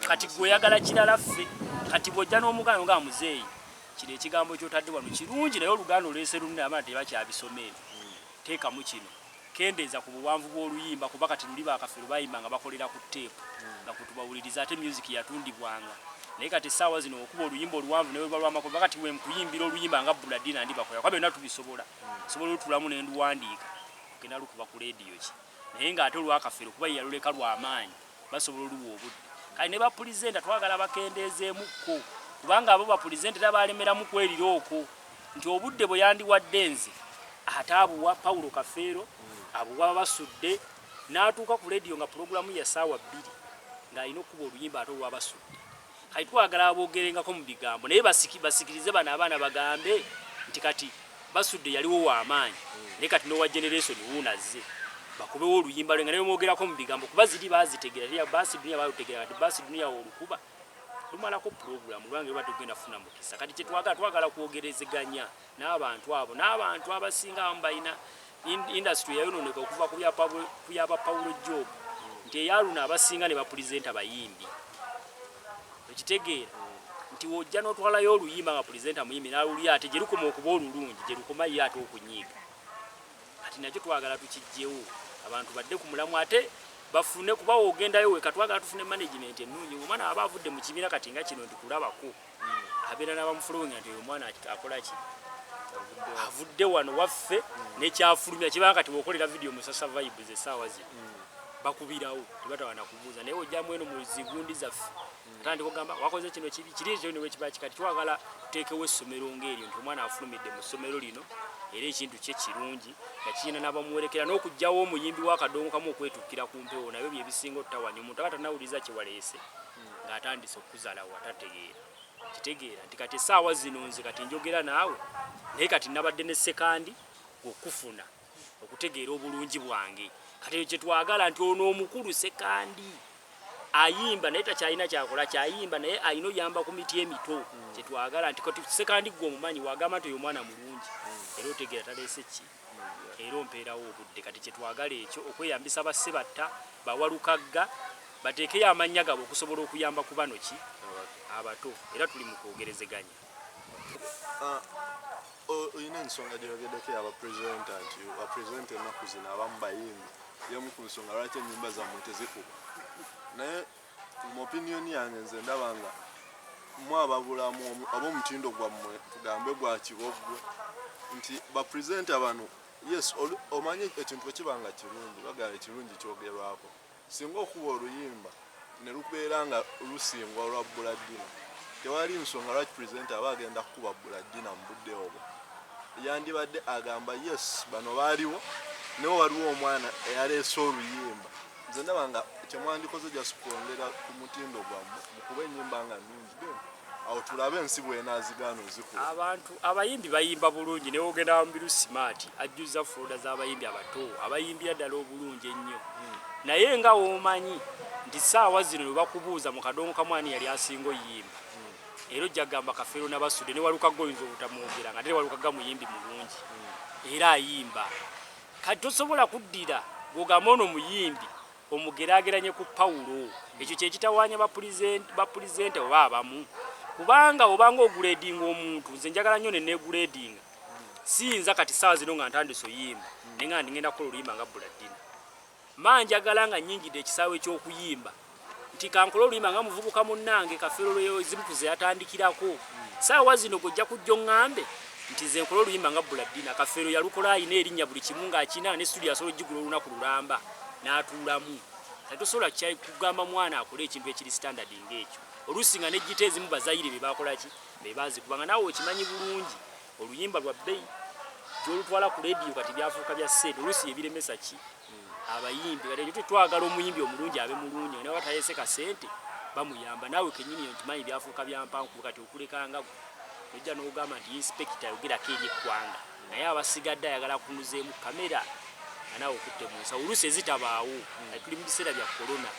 kati gwe oyagala kirala ffe kati bw'ojja n'omuganda nga muzeeyi kino ekigambo ky'otadde wano kirungi naye oluganda oleese lunene abaana tebakyabisoma ebyo teekamu kino kendeeza ku buwanvu bw'oluyimba kuba kati luli bakafeero bayimba nga bakolera ku teepu nga kutubawuliriza ate music yatundibwanga naye kati essaawa zino okuba oluyimba oluwanvu ne bwe lwamakuba kati we nkuyimbira oluyimba nga Buladina ndi bakola kuba byonna tubisobola sobola olutulamu ne nduwandiika ogenda lukuba ku leediyo ki naye ng'ate olwakafeero kuba ye yaluleka lw'amaanyi basobola oluwa obudde kale ne bapulizenta twagala bakendeezeemukko kubanga abo bapulizenta era balemeramu kwerira okwo nti obudde bwe yandiwadde nze ate abuwa Paulo Kafeero abuwa Basudde n'atuuka ku leediyo nga pulogulaamu ya ssaawa bbiri ng'alina okukuba oluyimba ate olwa Basudde kati twagala aboogerengako mu bigambo naye basikirize bano abaana bagambe nti kati Basudde yaliwo w'amaanyi naye kati n'owa generation wuunazze bakubewo oluyimba lwe nga naye mwogerako mu bigambo kuba ziri baazitegeera basi dunia baalutegeera kati basi dunia olukuba lumalako pulogulaamu lwange luba tugenda kufuna mukisa kati kyetwagala twagala kwogerezeganya n'abantu abo n'abantu abasinga abamu balina industry yayononeka okuva ku byaba Paulo Job nti eyaluna abasinga ne bapulizenta bayimbi okitegeera nti wojja n'otwalayo oluyimba nga pulizenta muyimbi n'alulya ate gye lukoma okuba olulungi gye lukoma ye ate okunyiiga kati nakyo twagala tukijjewo abantu badde ku mulamu ate bafune kuba wogendayo weka twagala tufune management ennungi omwana aba avudde mu kibiina kati nga kino nti kulabako abeera n'abamufolowinga nti oyo omwana akola ki avudde wano waffe nekyafulumya kibanga kati wokolera video musasa vibes essaawa zino bakubirawo tebatawana kubuuza naye ojjamu eno mu zigundi zaffe atandika okugamba wakoze kino kibi kiri ekyo newekiba kikati twagala tuteekewo essomero ng'eryo nti omwana afulumidde mu ssomero lino era ekintu kye kirungi nga kirina n'abamuwerekera n'okugyawo omuyimbi w'akadongo kamu okwetukkira ku mpewo nabyo bye bisinga otutawanya omuntu aba tanawuliriza kye waleese ng'atandise okukuzalawo atategeera kitegeera nti kati essaawa zino nze kati njogera naawe naye kati nabadde ne sekandi Okufuna okutegeera obulungi bwange. Kati ekyo kyetwagala nti ono omukulu Sekandi ayimba naye takyalina kyakola, kyayimba naye alina oyamba ku miti emito. Kyetwagala nti kati Sekandi gwe omumanyi, wagamba nti oyo omwana mulungi era otegeera taleese ki era ompeerawo obudde. Kati kyetwagala ekyo okweyambisa bassebatta bawalukagga bateekeyo amannya gaabwe okusobola okuyamba ku bano ki abato, era tuli mu kwogerezeganya. Olina ensonga gyoyogeddeko yabapresenta nti bapresenta ennaku zino abamu bayimbi, yemu ku nsonga lwaki ennyimba zammwe tezikuba. Naye mu opinion yange nze ndaba nga mwe ababulamu oba omutindo gwammwe tugambe gwa kiboggwe nti bapresenta bano, yes, omanyi ekintu bwe kiba nga kirungi bagamba ekirungi kyogerwako. Singa okuba oluyimba ne lubeera nga lusingwa olwa Buladina, tewali nsonga lwaki presenter aba agenda kukuba Buladina mu budde obwo. Yandibadde agamba yes, bano baaliwo naye waliwo omwana eyaleese oluyimba. Nze ndaba nga kyemwandikoze just kwongera ku mutindo gwammwe mukuba ennyimba nga nnungi, then awo tulabe ensi bw'enaazigaana ozikuba. Abantu abayimbi bayimba bulungi, naye ogenda Mubiru Smart ajjuza folder z'abayimbi abato abayimbira ddala obulungi ennyo. Naye nga womanyi nti saawa zino bwe bakubuuza mu kadongo kamwani yali asinga oyimba, era ojja kugamba Kafeero Nabasudde, ne Walukagga oyinza obutamwogera nga ate Walukagga muyimbi mulungi era ayimba. Kati tosobola kuddira gw'ogamba ono muyimbi omugeraageranye ku Pawulo. Ekyo kye kitawaanya bapulezidenti oba abamu, kubanga obanga oguleedinga omuntu. Nze njagala nnyo ne neeguleedinga, siyinza kati saawa zino nga ntandise oyimba naye nga ngenda kukola oluyimba nga Buladina. Ma njagala nga nnyingidde ekisaawe ky'okuyimba nti kankole oluyimba nga muvubuka munnange Kafeero zimu ku ze yatandikirako. Saawa zino gojja kujja oŋŋambe nti nze nkole oluyimba nga Buladina, Kafeero yalukola alina erinnya buli kimu ng'akina ne studio asobola ogigula olunaku lulamba n'atuulamu. Kati tosobola kugamba mwana akole ekintu ekiri standard ng'ekyo, oluusi nga n'eggita ezimu bazayire be bakola ki be baazikubanga. Naawe okimanyi bulungi oluyimba lwa bbeeyi gy'olutwala ku leediyo kati byafuuka bya ssente, oluusi ebiremesa ki abayimbi. Kati ekyo tetwagala, omuyimbi omulungi abe mulungi nga nawe atayese kasente bamuyamba. Naawe kennyini okimanyi byafuuka bya mpankulo. Kati okulekanga gwe ojja n'ogamba nti inspector ayogerako eri eggwanga, naye abasigadde ayagala kunuzeemu kamera nga naawe okutte mu nsawo, oluusi ezitabaawo. Kati tuli mu biseera bya korona,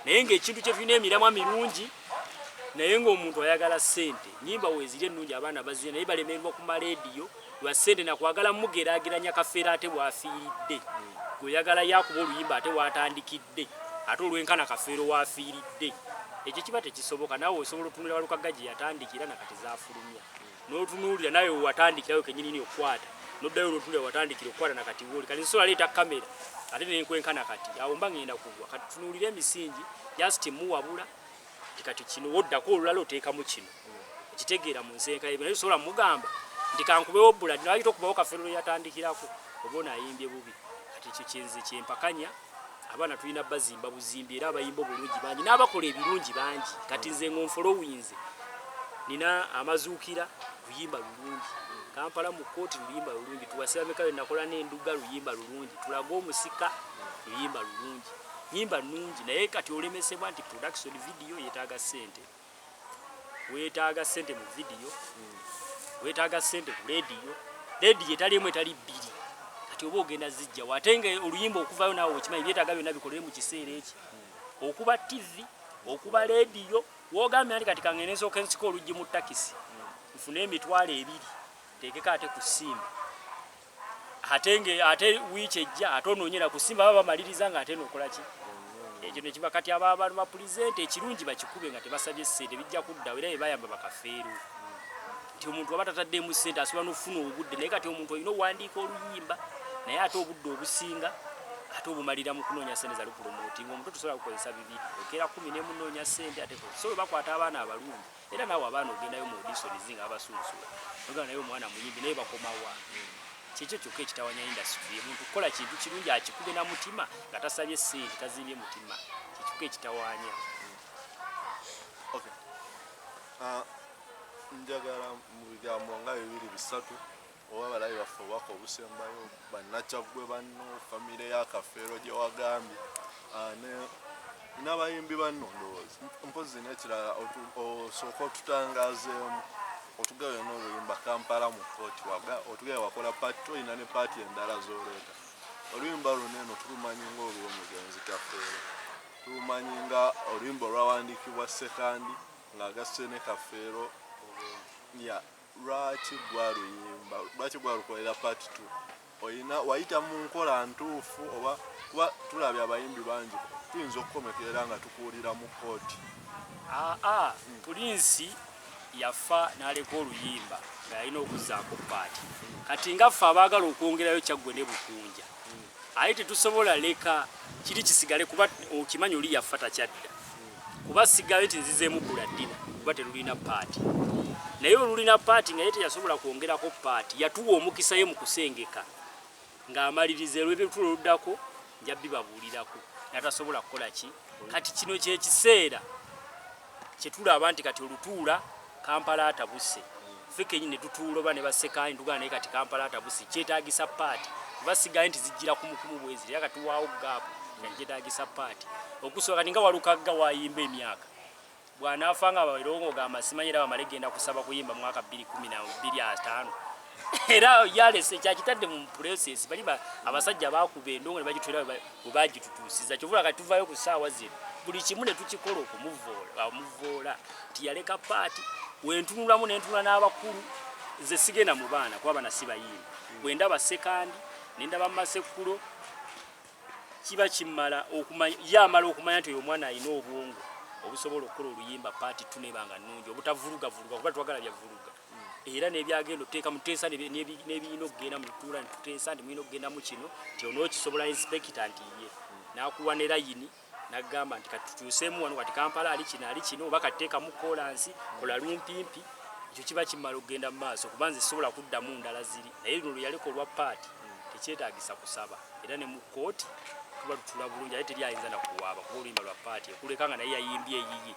naye ng'ekintu kye tulina emiramwa mirungi, naye ng'omuntu ayagala ssente. Nyimba weeziri ennungi abaana bazina, naye balemererwa ku maleediyo lwa ssente nakwagala mugeraageranya Kafeero ate bw'afiiridde. Gweoyagala yakuba oluyimba ate waatandikidde ate olwenkana Kafeero waafiiridde, ekyo kiba tekisoboka. Naawe osobola otunuulira Walukagga gye yatandikira nakati zaafulumya, n'otunuulira naawe wewatandikirayo kenyinini okukwata, n'oddayo n'otunuulira watandikira okukwata nakati wooli. Kati nsobola leeta kamera ate nenkwenkana, kati awo mba ngenda kugwa. Kati tunuulire emisingi, just muwabula nti kati kino woddako olulala oteekamu kino okitegeera mu nsenka yebyo, naye osobola mugamba nti kankubewo Buladi lwaki tokubawo Kafeero lwe yatandikirako, oba ono ayimbye bubi. Kati ekyo kyenze kyempakanya. Abaana tulina bazimba buzimbi, era abayimba obulungi bangi n'abakola ebirungi bangi. Kati nze ng'onfolowinze nina amazuukira luyimba lulungi, Kampala mu kooti luyimba lulungi, tuwasira meka lwe nakola n'enduga luyimba lulungi, tulage omusika luyimba lulungi, nyimba nnungi. Naye kati olemesebwa nti production video yeetaaga ssente, weetaaga ssente mu video, weetaaga ssente ku leediyo, leediyo etali emu etali bbiri. Kati oba ogenda zijjawo ate nga oluyimba okuvayo naawe okimanyi byetaaga byonna bikolere mu kiseera eki okuba tv okuba leediyo. Wogambye nti kati kangende nsooka ensika oluggi mu takisi nfune 20,000 nteekeko ate ku Simba, ate nge ate wiiki ejja ate onoonyera ku Simba baba bamaliriza nga ate nokola ki ekyo nekiba. Kati aba abantu bapulizente ekirungi bakikube nga tebasabye ssente, bijja kuddawo. Era bebayamba bakafeero nti omuntu aba tataddemu ssente asobola n'okufuna obudde. Naye kati omuntu olina owandiika oluyimba, naye ate obudde obusinga ate obumalira mu kunoonya ssente za lupromotinga. Omuntu tosobola kukozesa bibiri, okeera 11 noonya ssente ate so bakwata abaana abalungi. Era naawe abaana ogendayo mu auditions nga babasunsula ogamba naye omwana muyimbi, naye bakomawa. Kyekyo kyokka ekitawanya industry, omuntu kukola kintu kirungi akikube na mutima nga tasabye ssente, tazimbye mutima, kyekyokka ekitawanya. Okay. Njagala mu bigambo nga bibiri bisatu oba abalabi baffe obubaka obusembayo bannakyaggwe banno, famire ya Kafeero gye wagambye, n'abayimbi banno. Ndowooza mpozi n'ekirala osooka otutangaazeemu Otugayo n'oluyimba Kampala mu kkooti, otugayo wakola part 2, olina ne part endala z'oleeta. Oluyimba luno eno tulumanyi ng'olw'omugenzi Kafeero, tulumanyi nga oluyimba olwawandiikibwa Ssekandi ng'agasse ne Kafeero. Ya lwaki gwaluyimba, lwaki gwalukolera part 2? Oyina wayita mu nkola ntuufu oba? Kuba tulabye abayimbi bangi, tuyinza okukomekerera nga tukuwulira mu kkooti. Aa, Pulinsi yafa n'aleka oluyimba nga yalina okuzzaako part. Kati nga ffe abaagala okwongerayo Kyaggwe ne Bukunja, aye tetusobola leka kiri kisigale, kuba okimanyi oli yafa takyadda. Kuba sigayo nti nzizeemu Buladina kuba terulina part, naye olulina part nga ye teyasobola kwongerako part. Yatuwa omukisa ye mu kusengeka ng'amaliriza olw'ebitulo oluddako nja bibabuulirako natasobola kukola ki. Kati kino kyekiseera kyetulaba nti kati olutuula Kampala atabuse, ffe kenyini ne tutuula oba ne basekaani tugana, naye kati Kampala atabuse, kyetaagisa part, kuba sigaye nti zijjira kumukumu bweziri, era katuwaawo gap nga kyetaagisa part okusooka. Kati nga Walukagga wayimba emyaka, bw'anaafa nga babeerewo ng'ogamba simanyi, era bamale genda kusaba kuyimba mwaka 2025, era yalese kyakitadde mu process. Bali abasajja bakuba endongo ne bagitwera bwe bagitutuusiza. Kyovula kati tuvayo ku ssaawa zino buli kimu ne tukikola okumuvoola, amuvoola nti yaleka part. Wentunulamu nentunula n'abakulu, nze sigenda mu baana kuba bana si bayimba. Bwe ndaba Sekandi ne ndaba Masekkulo, kiba kimmala okumanya, ye amala okumanya nti oyo omwana alina obwongo obusobola okukola oluyimba part 2 nebanga nnungi, obutavulugavuluga, kuba twagala bya vuluga. Era n'ebyagenda otuteeka muteesa n'ebiyina okugenda mututuula netuteesa nti mulina okugenda mu kino, nti onookisobola inspector, nti ye n'akuwa ne layini n'agamba nti kati tutuuseemu wano, kati Kampala ali kino, ali kino, oba kati teekamu kolansi, kola lumpimpi. Ekyo kiba kimala okugenda mu maaso, kuba nze sisobola kuddamu ndala ziri, naye luno lwe yaleka olwa part tekyetaagisa kusaba, era ne mu kkooti tuba tutula bulungi, ate teri ayinza nakuwaaba kuba oluyimba lwa part ekuleka nga naye yayimbye eyiye,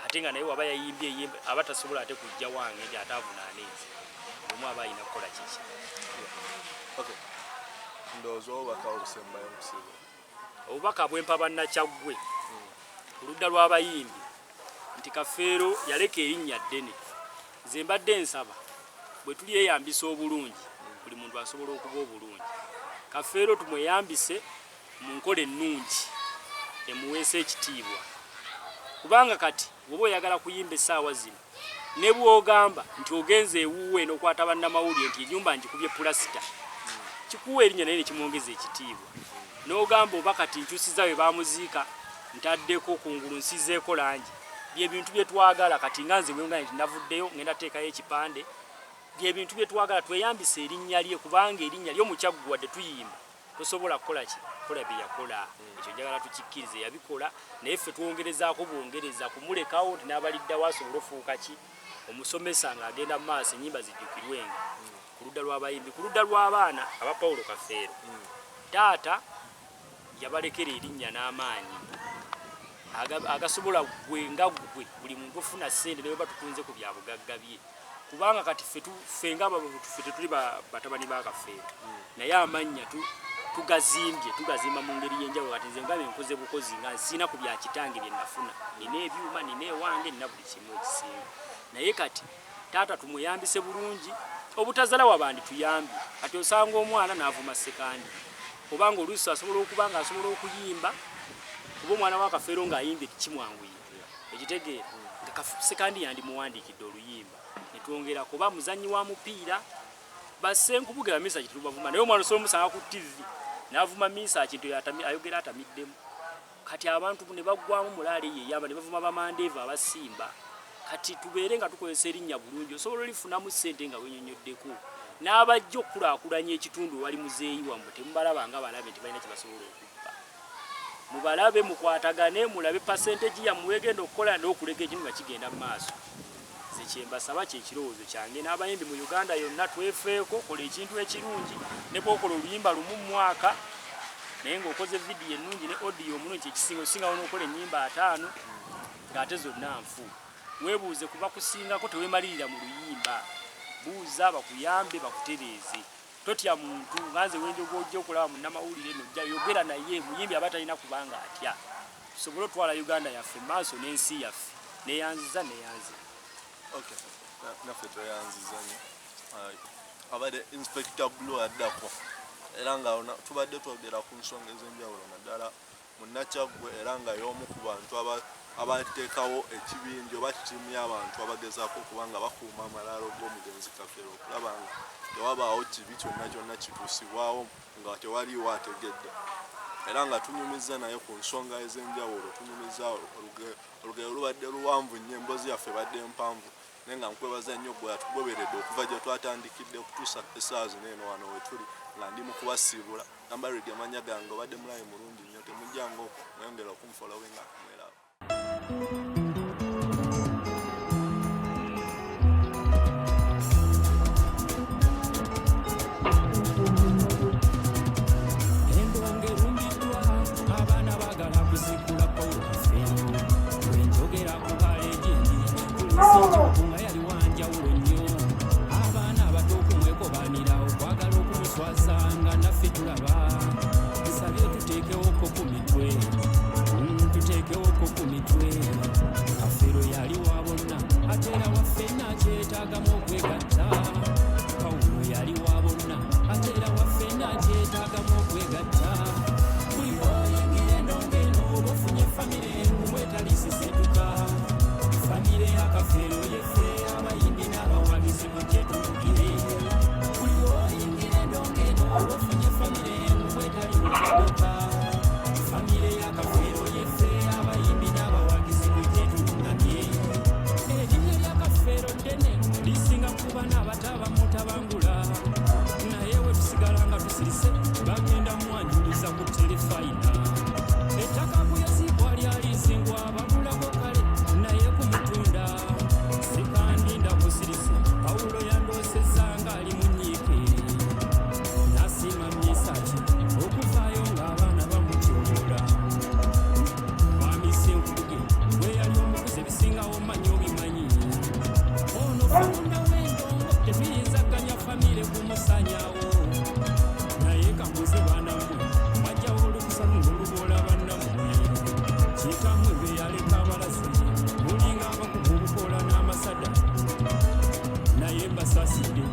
ate nga naye waba yayimbye eyiye aba tasobola ate kujja wange nti ate avunaane nze. Omu aba alina kukola kiki. Okay. Ndowooza obubaka obusembayo nkusiiba. Obubaka bwempa bannakyaggwe ku ludda lw'abayimbi nti Kafeero yaleka erinnya ddene. Nze mbadde nsaba bwe tulyeyambisa obulungi, buli muntu asobola okuba obulungi. Kafeero tumweyambise mu nkola ennungi emuweesa ekitiibwa, kubanga kati bw'oba oyagala kuyimba essaawa zino, ne bw'ogamba nti ogenze ewuwe n'okwata bannamawulire nti ennyumba ngikubye pulasita, kikuwa erinnya naye ne kimwongeza ekitiibwa. N'ogamba oba kati nkyusiza we bamuziika, ntaddeko kungulu, nsizeeko langi, bye bintu bye twagala. Kati nga nze bwenga nti navuddeyo ngenda teekayo ekipande, bye bintu bye twagala, tweyambise erinnya lye, kubanga erinnya lyo mukyaggwa wadde tuyimba tosobola kukola ki kola bye yakola. Ekyo njagala tukikkirize, yabikola, naye ffe twongerezaako bwongereza kumulekawo nti n'abaliddawo asobole ofuuka ki omusomesa ng'agenda mu maaso, ennyimba zijjukirwenga. Ku ludda lw'abayimbi, ku ludda lw'abaana aba Paulo Kafeero, taata yabalekera erinnya n'amaanyi agasobola gwe nga gwe buli muntu ofuna ssente naye oba tukunze ku bya bugagga bye, kubanga kati ffe nga ffe tetuli batabani ba Kafeero, naye amannya tugazimbye, tugazimba mu ngeri y'enjawulo. Kati nze ngambye nkoze bukozi nga nsiina ku bya kitange bye nafuna, nina ebyuma, nina ewange, nina buli kimu ekisinga. Naye kati taata tumweyambise bulungi, obutazala wabandi tuyambye. Kati osanga omwana n'avuma Sekandi, obanga oluusi asobola okuba nga asobola okuyimba, kuba omwana wa Kafeero ng'ayimbye kimwanguyira, ekitegeera nga Sekandi yandimuwandiikidde oluyimba netwongera, kuba muzanyi wa mupiira. Basenkubuge bamisa kitubavuma, naye omwana osobola omusanga ku TV n'avuma Misa kintu ayogera atamiddemu. Kati abantu ne baggwamu mulaale yeyamba ne bavuma bamandeevu abasimba. Kati tubeere nga tukozesa erinnya bulungi, osobola olifunamu ssente nga wenyonyoddeko n'abajja okukulaakulanya ekitundu. Wali muzeeyi wammwe temubalaba nga balabe nti balina kye basobola okubba. Mubalabe, mukwatagane, mulabe percentage yammwe wegenda okukola n'okuleka ekintu nga kigenda mu maaso. Nze kyembasaba, kyekirowoozo kyange n'abayimbi mu Uganda yonna, twefeeko, kola ekintu ekirungi ne bwokola oluyimba lumu mu mwaka, naye ng'okoze vidiyo ennungi ne audio omulungi, kyekisinga osingawo n'okola ennyimba 50 ng'ate zonna nfu. Weebuuze kuba kusingako, teweemalirira mu luyimba, buuza bakuyambe, bakutereeze. Totya muntu. Nga nze wenjoga ojja okulaba munnamawulire nojja yogera naye, muyimbi aba talina kubanga atya, tusobole otwala Uganda yaffe maaso n'ensi yaffe. Neyanziza, neyanze. Okay. Naffe tweyanziza nnyo. Abadde Inspector Blue addako, era nga tubadde twogera ku nsonga ez'enjawulo, naddala Munnakyaggwe, era nga y'omu ku bantu abateekawo ekibinja oba ttiimu y'abantu abagezaako okuba nga bakuuma amalaalo g'omugenzi Kafeero, okulaba nga tewabaawo kibi kyonna kyonna kituusibwawo nga tewaliiwo ategedde. Era nga tunyumizza naye ku nsonga ez'enjawulo, tunyumizza, olugero lubadde luwanvu nnyo, emboozi yaffe ebadde mpanvu, naye nga nkwebaza nnyo gwe atugoberedde okuva gye twatandikidde okutuusa essaawa zino eno wano we tuli nga ndi mu kubasiibula. Nambarid amanya gange, obadde mulayi mulungi nnyo, temujjanga okwo, mweyongera okunfolowinga, mweraba. Endongo erumbiddwa abaana baagala kuzikula Paulo Kafeero. Bwenjogera ku balegendi polisi ekyoku nga yali wanjawulo nnyo, abaana abato okumwekobaanira okwagala okumuswaza nga naffe tulaba. Nsabye tuteekewoko ku mitwe, tuteekewoko ku mitwe. Kafeero yali wa bonna ate era wa ffenna, kyetaagamu okwegatta. Pawulo yali wa bonna ate era wa ffenna, kyetaagamu okwegatta. Buli oyingira endongo eno oba ofunye famire ngumwetaliisisetuka. Famire ya Kafeero yeffe abayimbi n'abawagizi, mujje tulugire. Buli oyingira endongo eno oba ofunye famire ngumwetaliisetuka. Famire ya Kafeero yeffe abayimbi n'abawagizi, mujje tulungamye. Erinnya lya Kafeero ddene, lisinga kuba n'abato abamutabangula, naye we tusigala nga tusirise bagenda mwanjuliza ku terefayina. Ettaka kuyaziikwa lyalisingwa bagulako kale, naye kumutunda sikandinda busirise. Pawulo yandoosezza ng'ali mu nnyiike, nasiima myisaki okuvaayo ng'abaana bamutyoboola. Mwami Senkubuge bwe yali omukuzi, ebisingawo manyi obimanyi. Ono founder w'endongo, tetuyinza ganya famire kumusanyawo. Naye kambuze baanammwe, mwajjawo olukusa luno oluboola bannammwe? Kitammwe be yaleka abalazi mulinga abakugu obukoola n'amasada, naye mbasaasidde.